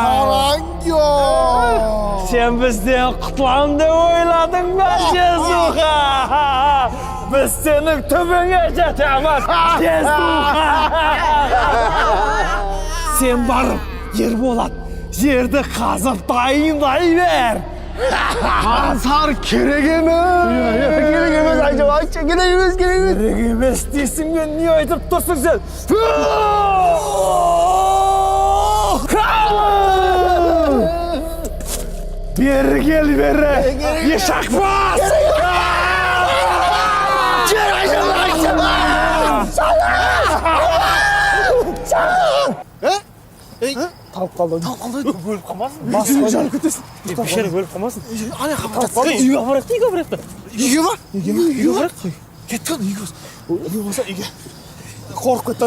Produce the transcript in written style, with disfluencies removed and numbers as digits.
Сараңгё. Сен бізден құтыламын деп ойладың ба, жезуха? Біз сенің түбіңе жетеміз, жезуха. Сен барып, Ерболат, жерді қазып дайындай бер. Ансар, керек емес. Керек емес, айтшы, айтшы, керек емес, керек емес. Керек емес дейсің бе? Не айтып тұрсың сен? Бері кел, бері! Ешақбас! Жер, айтшы, айтшы. Талып қалды. Талып қалды. Өліп қалмасын. Басқа жанып кетесің. Бейшара өліп қалмасын. Ана жаққа. Үйге апарайық та, үйге апарайық та. Үйге ма? Үйге ма? Үйге апарайық. Кеттік, үйге. Үйге болса, үйге. Қорқып кетті.